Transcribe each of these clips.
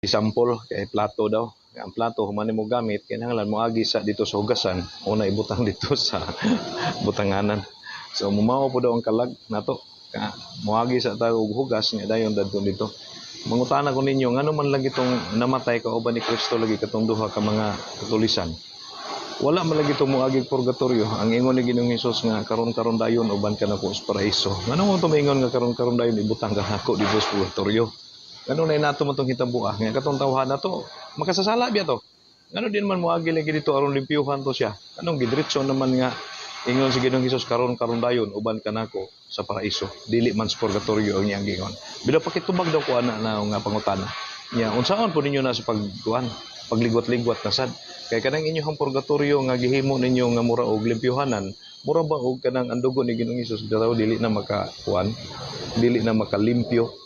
Sample kay plato daw. Ang plato, human mo gamit, kinahanglan moagi sa dito sa hugasan, una ibutang dito sa butanganan. So mumao po daw ang kalag nato. Ka, moagi sa tayo og hugas nga dayon dadto dito. Mangutana ko ninyo, ngano man lagi itong namatay kauban ni Kristo lagi katong duha ka mga katulisan? Wala man lagi itong moagi purgatorio. Ang ingon ni Ginoong Hesus nga karon-karon dayon uban ka nako sa paraiso. Ngano mo tumingon nga karon-karon dayon ibutang ka nako dito sa purgatorio? Ngano na nato mo tong hitabua? Nga katong tawhan na to, makasasala biya to. Ngano din man moagi lagi dito aron limpyuhan to siya? Anong gidiretso naman nga ingon si Ginoong Hesus, "Karon karon dayon uban ka nako sa paraiso"? Dili man sa purgatorio ang iyang giingon. Bila pakitubag daw ko ana na nga pangutana. Nya unsaon po ninyo na sa pagkuan, pagligwat-ligwat na sad? Kay kanang inyong purgatorio nga gihimo ninyo nga mura og limpyuhanan, mura ba og kanang ang dugo ni Ginoong Hesus daw dili na makakuan, dili na makalimpyo?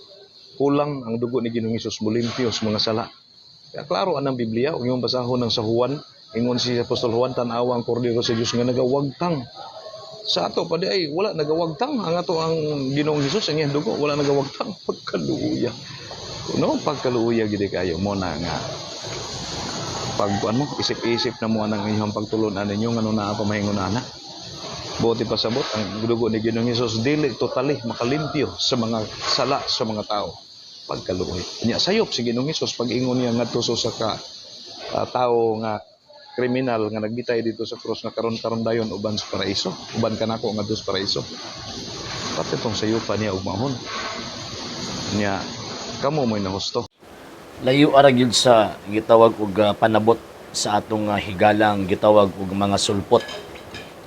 Kulang ang dugo ni Ginoong Hesus molimpyo sa mga sala. Kaya klaro anang Biblia, ug imong basahon ng sa Juan, ingon si Apostol Juan, "Tan-awa ang Kordero sa Dios nga nagawagtang." Sa ato pa di ay wala nagawagtang ang ato ang Ginoong Hesus, ang iyang dugo wala nagawagtang. Pagkaluya. No, pagkaluya gid kayo mo na nga pag kuan mo, isip-isip na mo anang inyong pagtulunan ninyo, ngano naa pa mahingon ana. Buot pasabot, ang dugo ni Ginoong Hesus dili totally makalimpyo sa mga sala sa mga tao. Pagkaluoy. Nya sayop si Ginoong Hesus pag ingon niya ngadto sa ka tao nga kriminal nga nagbitay dito sa krus nga "Karon-karon dayon uban sa paraiso, uban ka nako ngadto sa paraiso." Pati tong sayupan niya ugmahon. Nya kamo mo'y nahusto. Layo ara gyud sa gitawag og panabot sa atong higalang gitawag og mga sulpot,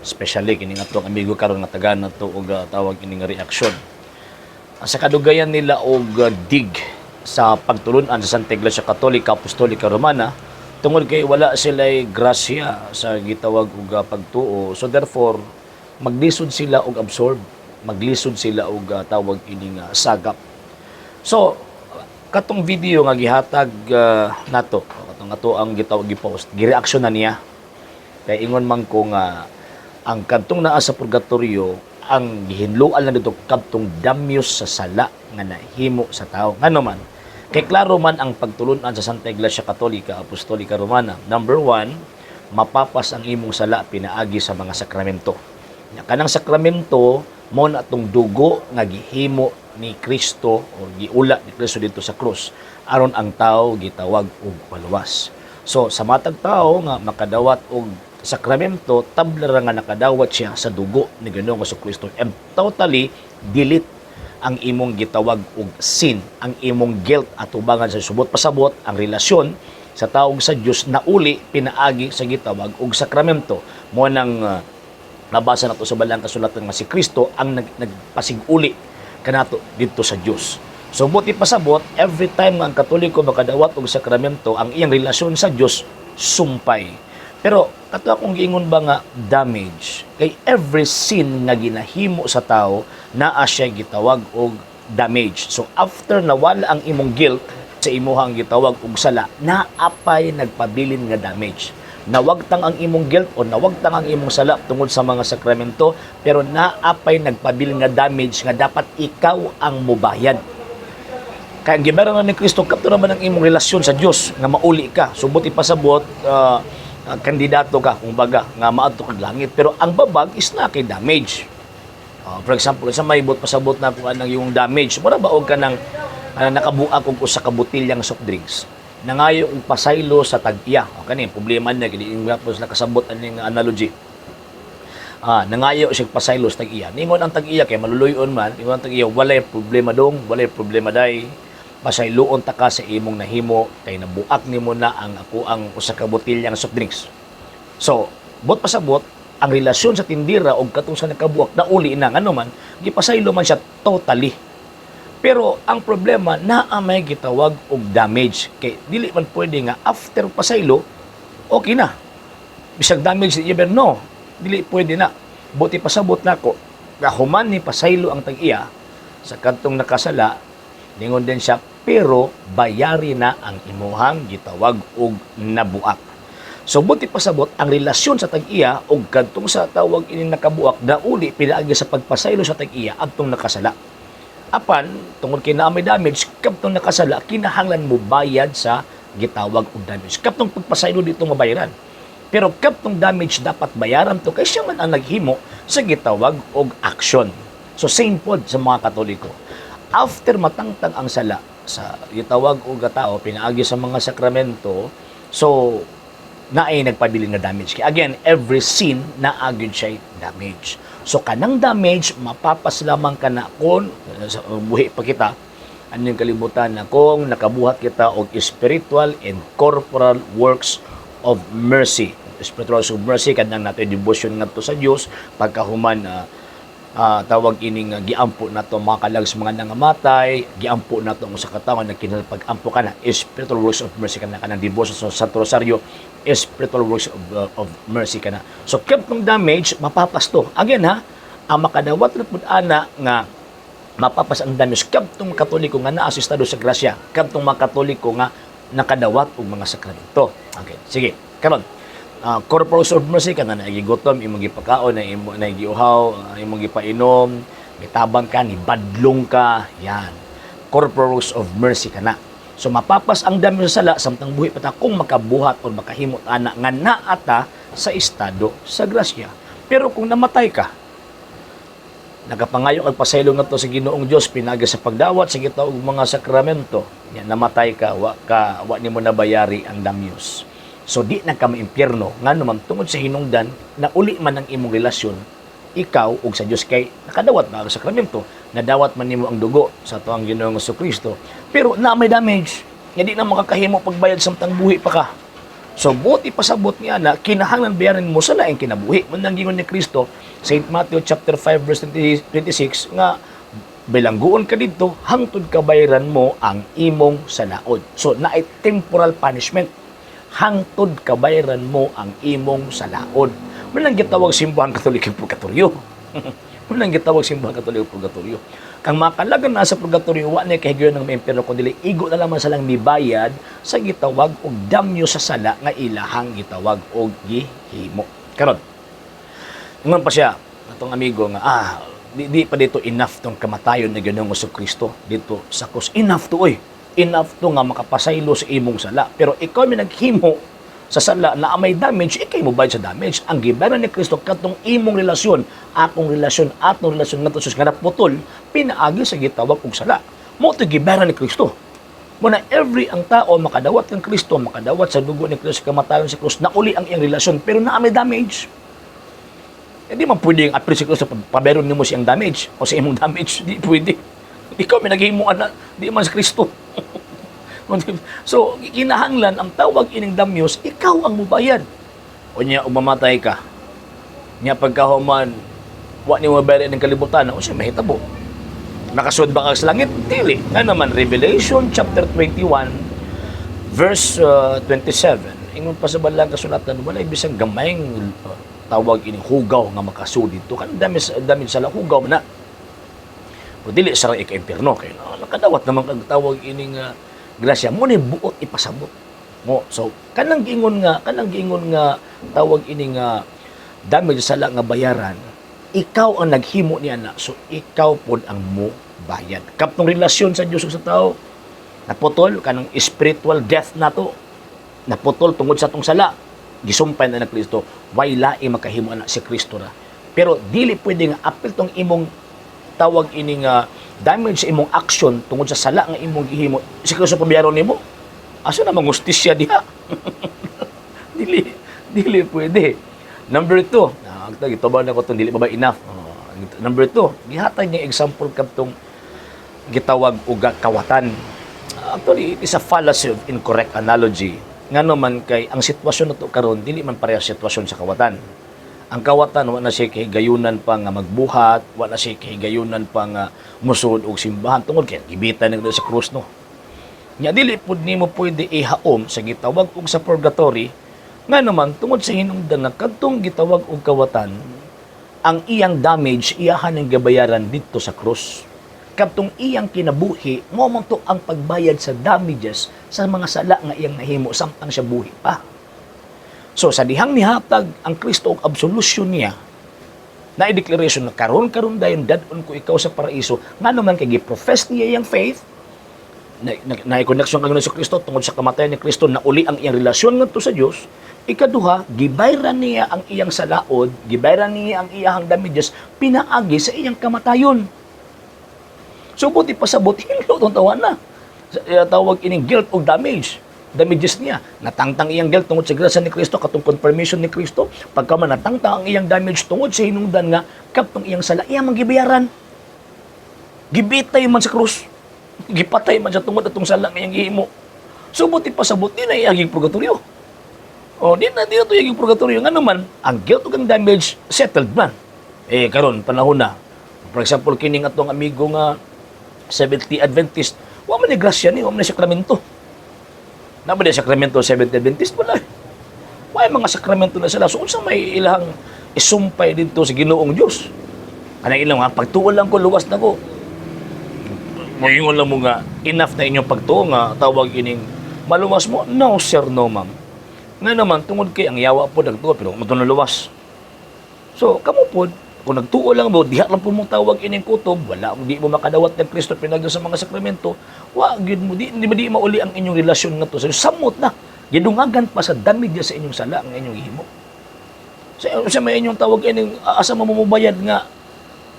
especially kining atong amigo karon nga tagaan nato og tawag ini nga reaksyon. Ang sa kadugayan nila og dig sa pagtulunan sa Santa Iglesia Katolika Apostolika Romana tungod kay wala sila grasya sa gitawag og pagtuo. So therefore, maglisod sila og absorb, maglisod sila og tawag ini nga sagap. So katong video nga gihatag nato, katong ato ang gitawag gi-post, gireaksyon na niya kay ingon man ko nga ang kadtong naa sa purgatorio, ang gihinloan lang dito kadtong damyos sa sala nga nahimo sa tao. Ngano man? Kay klaro man ang pagtulunan sa Santa Iglesia Katolika Apostolika Romana. Number one, mapapas ang imong sala pinaagi sa mga sakramento. Nya kanang sakramento mo na atong dugo nga gihimo ni Kristo o giula ni Kristo dito sa krus aron ang tao gitawag og paluwas. So sa matag tao nga makadawat og sakramento, tabla ra nga nakadawat siya sa dugo ni Ginoong Kristo and totally delete ang imong gitawag og sin, ang imong guilt atubangan sa subot pasabot. Ang relasyon sa taog sa Dios nauli pinaagi sa gitawag og sakramento. Mo nang nabasa nato sa Balaang Kasulatan nga si Kristo ang nagpasiguli kanato didto sa Dios. So buot pasabot, every time nga ang Katoliko makadawat og sakramento, ang iyang relasyon sa Dios sumpay. Pero kato akong giingon ba nga damage, kay every sin nga ginahimo sa tao naa siya gitawag og damage. So after nawala ang imong guilt sa imuhang gitawag og sala, naapay nagpabilin nga damage. Nawagtang ang imong guilt o nawagtang ang imong sala tungod sa mga sakramento, pero naapay nagpabilin nga damage nga dapat ikaw ang mubayad. Kaya ang gibayaran ni Kristo kadto naman ang imong relasyon sa Dios nga mauli ka. So buot ipasabot, kandidato ka kumbaga nga maadto kag langit. Pero ang babag is na kay damage. For example, sa may buot pasabot na kung anang yung damage, mura ba og kanang nakabuak og usa ka botilyang soft drinks? Nangayo og pasaylo sa tag-iya. O kani problema niya kini po sila kasabot aning analogy. Nangayo siya pasaylo sa tag-iya. Ningon ang tag-iya kay maluluyon man, ningon ang tag-iya, "Walay problema dong, walay problema day. Pasayloon ta ka sa imong nahimo kay nabuak nimo na ang ako ang usa ka botilyang soft drinks." So, buot pasabot, ang relasyon sa tindira og katong sa nakabuak nauli na, ngano man gipasaylo man siya totally. Pero ang problema, naa may gitawag og damage kay dili man pwede nga after pasaylo okay na. Bisag damage even no, dili pwede na. Buot pasabot nako, nga human ni pasaylo ang tag-iya sa kadtong nakasala, ningon din siya, "Pero bayari na ang imuhang gitawag og nabuak." So buot pasabot, ang relasyon sa tag-iya og kadtong sa tawag ini nakabuak nauli pinaagi sa pagpasaylo sa tag-iya adtong nakasala. Apan tungod kay naa may damage, kabtong nakasala, kinahanglan mo bayad sa gitawag og damage. Kabtong pagpasaylo dito mabayaran. Pero kabtong damage dapat bayaran to kay siya man ang naghimo sa gitawag og action. So same pod sa mga Katoliko. After matangtang ang sala sa gitawag og tao pinaagi sa mga sakramento, so naay nagpabilin nga damage. Kay again, every sin naa gyud siya damage. So kanang damage mapapas lamang kana kung sa buhi pa kita anong kalibutan na kung nakabuhat kita og spiritual and corporal works of mercy. Spiritual works of mercy kanang nato devotion ngadto sa Dios pagkahuman tawag ining giampo nato mga kalag sa mga nangamatay, giampo nato ang usa ka tawo nga nagkinahanglan pag-ampo kana, spiritual works of mercy kana, kanang devotion sa Santo Rosario, spiritual works of mercy kana. So kabtong damage mapapas to. Again ha, ang makadawat ra pud ana nga mapapas ang damage kabtong Katoliko nga naa sa estado sa grasya, kabtong mga Katoliko nga nakadawat og mga sakramento. Okay, sige. Karon, corporal of mercy kana na gigutom imong gipakaon, na imo na giuhaw imong gipainom, mitabang ka, nibadlong ka, yan. Corporal works of mercy kana. So mapapas ang damage sa sala samtang buhi pa ta kung makabuhat o makahimo ana nga naa ta sa estado sa grasya. Pero kung namatay ka, nagapangayo kag pasaylo ngadto sa Ginoong Dios pinaagi sa pagdawat sa gitawag og mga sakramento, nya namatay ka, wa nimo nabayari ang damyos. So di na ka maimpyerno, ngano man tungod sa hinungdan na uli man ang imong relasyon ikaw ug sa Dios kay nakadawat ba ang sakramento, nadawat man nimo ang dugo sa atoang Ginoong Kristo, pero na may damage nga di na makakahimo pagbayad samtang buhi pa ka. So buot ipasabot niya na kinahanglan bayaran mo sa laing kinabuhi. Mao nang giingon ni Kristo, St. Matthew chapter 5 verse 20, 26 nga bilangguon ka didto hangtod ka bayaran mo ang imong salaod. So naay temporal punishment hangtod kabayaran mo ang imong salaod. Mao nang gitawag Simbahan Katoliko Purgatorio. Mao nang gitawag Simbahan Katoliko Purgatorio. Kang makalagan na sa purgatorio, wa na kahigayon ng maimpyerno kundi igo na lamang silang mibayad sa gitawag og damyo sa sala nga ilahang gitawag og gihimo. Karon, ingon pa siya atong amigo nga di pa dito enough tong kamatayon ni Ginoong Kristo dito sa krus. Enough to oy. Enough to nga makapasaylo sa imong sala. Pero ikaw may naghimo sa sala na may damage, ikay mo bayad sa damage. Ang gibayaran ni Kristo katong imong relasyon, akong relasyon, atong relasyon ngadto sa Dios nga naputol pinaagi sa gitawag og sala. Mao to gibayaran ni Kristo. Mao na every ang tao makadawat kang Kristo, makadawat sa dugo ni Kristo sa kamatayon sa krus, nauli ang iyang relasyon pero naa may damage. Hindi man pwede ang apil si Kristo, pabayaron nimo siyang damage o sa imong damage. Di pwede. Ikaw may naghimo ana, di man si Kristo. So, kinahanglan ang tawag ining damyos, ikaw ang mubayad. O niya, umamatay ka. Nya pagkahuman, wa nimo mabayad ng kalibutan, o siya mahitabo. Nakasud ba ka sa langit? Dili. Nga naman, Revelation chapter 21, verse 27, ingon pa sa balang kasulatan, walay bisang gamayng tawag ini hugaw nga makasud dito. Kan dami dami sa hugaw na. O dili sa ika-impierno kay no, nakadawat naman kag tawag ining grasya mo ni buot ipasabot mo. So kanang giingon nga tawag ini nga damage sa sala nga bayaran, ikaw ang naghimo niya na, so ikaw pod ang mo bayad. Kaptong relasyon sa Dios ug sa tao naputol, kanang spiritual death nato naputol tungod sa atong sala, gisumpay na ng Kristo, way laing makahimo ana, si Kristo ra. Pero dili pwede nga apil tong imong tawag ini nga damage sa imong action tungod sa sala nga imong gihimo, si Kristo pabayaron nimo. Asa na mangustisya diha? Dili dili pwede. Number 2, ito ba na ko itong dili pa ba enough? Oh, number 2, gihatag niya example kadtong gitawag og kawatan. Actually, it is a fallacy of incorrect analogy. Ngano man kay ang sitwasyon nato karon dili man pareha sa sitwasyon sa kawatan. Ang kawatan wa na siya kahigayunan pa nga magbuhat, wa na siya kahigayunan pa nga musud og simbahan tungod kay gibitan na sa krus, no. Nya dili pud nimo pwede ihaom sa gitawag og sa purgatory, nga naman tungod sa hinungdan nga kadtong gitawag og kawatan, ang iyang damage iyahan ang gabayaran didto sa krus. Kadtong iyang kinabuhi mo man to ang pagbayad sa damages sa mga sala nga iyang nahimo samtang siya buhi pa. So sa dihang nihatag ang Kristo og absolution niya, Na declaration na karon karon dayon dad-on ko ikaw sa paraiso, ngano man kay gi-profess niya iyang faith na connection kang sa Kristo tungod sa kamatayan ni Kristo, na uli ang iyang relasyon ngadto sa Dios. Ikaduha, gibayran niya ang iyang salaod, gibayran niya ang iyang damages pinaagi sa iyang kamatayon. So buti pasabot, hinlo tong tawa na. Tawag ining guilt o damages niya. Natangtang iyang guilt tungod sa grasya ni Kristo, katong confirmation ni Kristo. Pagka man natangtang ang iyang damage tungod sa hinungdan nga kaptong iyang sala, iyang manggibayaran. Gibitay man sa krus. Gipatay man sa tungod atong sala nga iyang gihimo. So buti pasabot, di na iyaging purgatorio. O di na to iyaging purgatorio. Ngano man, ang guilt ug ang damage settled man. Eh karon panahon na. For example, kining atong amigo nga Seventh-day Adventist, wa man ni grasya ni, wa man ni sakramento. Na ba ni sakramento Seventh-day Adventist? Wala. Wa mga sakramento na sila. So unsa may ilahang isumpay dito sa Ginoong Dios? Kanang ilang nga pagtuo lang ko, luwas na ko. Moingon lang mo nga enough na inyong pagtuo nga tawag ining maluwas mo? No sir, no ma'am. Nga naman tungod kay ang yawa po nagtuo pero mo luwas. So kamo pod, kung nagtuo lang mo, diha lang po mong tawag ining kutob, wala di mo makadawat ng Kristo pinagyo sa mga sakramento, wa gyud mo di mauli ang inyong relasyon ngadto sa samot na. Gidungagan pa sa damage sa inyong sala ang inyong gihimo. Sa may inyong tawag ining asa mo mubayad nga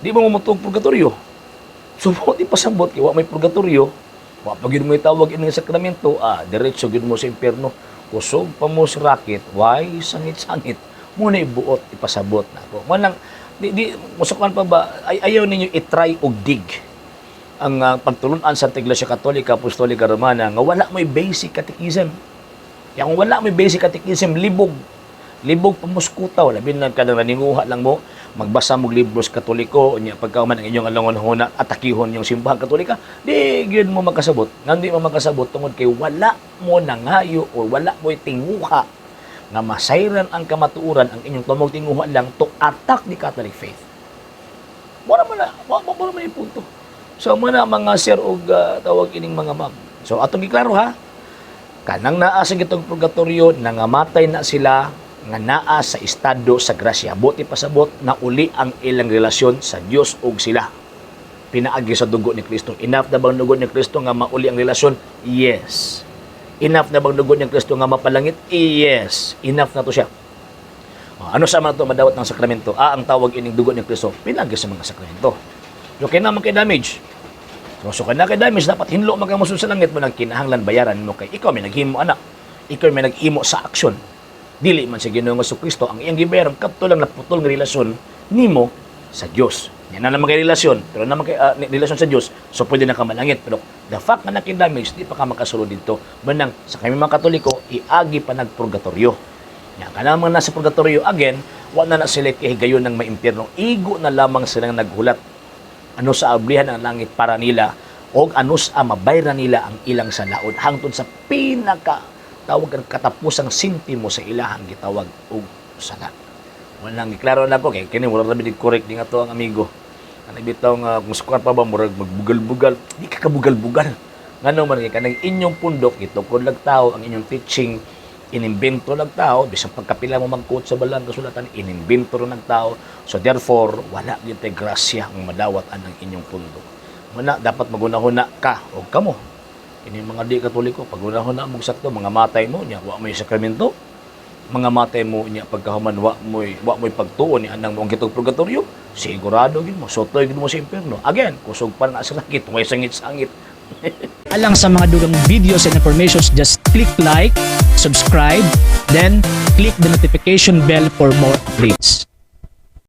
di mo mutug purgatorio. So di pasabot kay wa may purgatorio, wa pa gyud mo itawag ining sakramento, diretso gyud mo sa impierno. Kusog pa mo sa raket, way sangit-sangit. Muna ibuot ipasabot na ako. Manang di musukan pa ba ay, ayaw ninyo i-try og dig ang pagtulunan sa Iglesia Katolika Apostolika Romana nga wala mo'y basic catechism. Kaya kung wala mo'y basic catechism, libog. Libog pamuskutaw, labi na kada naninguha lang mo, magbasa mo libros Katoliko, unya pagka man ang inyong alongon-huna, atakihon yung simbahan Katolika, di gyud mo makasabot. Nga di mo makasabot tungod kay wala mo nangayo or wala mo tinguha nga masayran ang kamatuoran. Ang inyong tumog tinguha lang to attack the Catholic faith. Wala man na, wa man yung punto. So mo na mga sir og tawag ining mga ma'am. So atong giklaro ha, kanang naa sa gitong purgatorio, nangamatay na sila nga naa sa estado sa grasya. Buti pasabot na uli ang ilang relasyon sa Dios ug sila. Pinaagi sa dugo ni Kristo. Enough na bang dugo ni Kristo nga mauli ang relasyon? Yes. Enough na bang dugo ni Kristo nga mapalangit? Yes. Enough na to siya. Oh, ano sa mga to madawat ng sakramento? Ang tawag ining dugo ni Kristo, pinagi sa mga sakramento. So, kaya naman kay damage. So kaya na kay damage, dapat hinlo magamusul sa langit mo nang kinahanglan bayaran mo kay ikaw may naghimo anak. Ikaw may naghimo sa aksyon. Dili man sa Ginoong Kristo ang iyang gibayaran kadto lang naputol nga relasyon nimo sa Dios. Yan na naman kay relasyon, pero naman kay relasyon sa Dios, so pwede na ka malangit. Pero the fact nga naki-damage, di pa ka makasulod dito. Manang sa kami mga Katoliko, iagi pa nagpurgatorio. Yan, kanang mga nasa purgatorio, again, wa na na sila kahigayon ng maimpyerno. Igo na lamang silang naghulat. Ano sa ablihan ang langit para nila o ano sa mabayran nila ang ilang salaod hangtod sa pinaka tawag ang katapusang sintimo sa ilahang gitawag og sala. Walang giklaro na ko kay kini wala ra bid correct di nga to ang amigo. Ano bitaw nga kung sukan pa ba murag magbugal-bugal, di ka kabugal-bugal. Ngano man kay kanang inyong pundok itukod lag tao, ang inyong teaching inimbento lag tao, bisan pagkapila mo mag-quote sa balang kasulatan, inimbento ro ng tao. So therefore, wala gyud tay grasya ang madawat anang inyong pundok. Muna dapat magunahuna ka o kamo. Ini mga di Katoliko, pagunahuna mo sakto, mga matay mo nya wa mo'y sakramento. Mga matay mo nya pagkahuman wa mo'y pagtuo ni anang mo ang gitog purgatorio, sigurado gid mo sotoy gid mo sa impierno. Again, kusog pa na sa langit, may sangit-sangit. Alang sa mga dugang videos and informations, just click like, subscribe, then click the notification bell for more updates.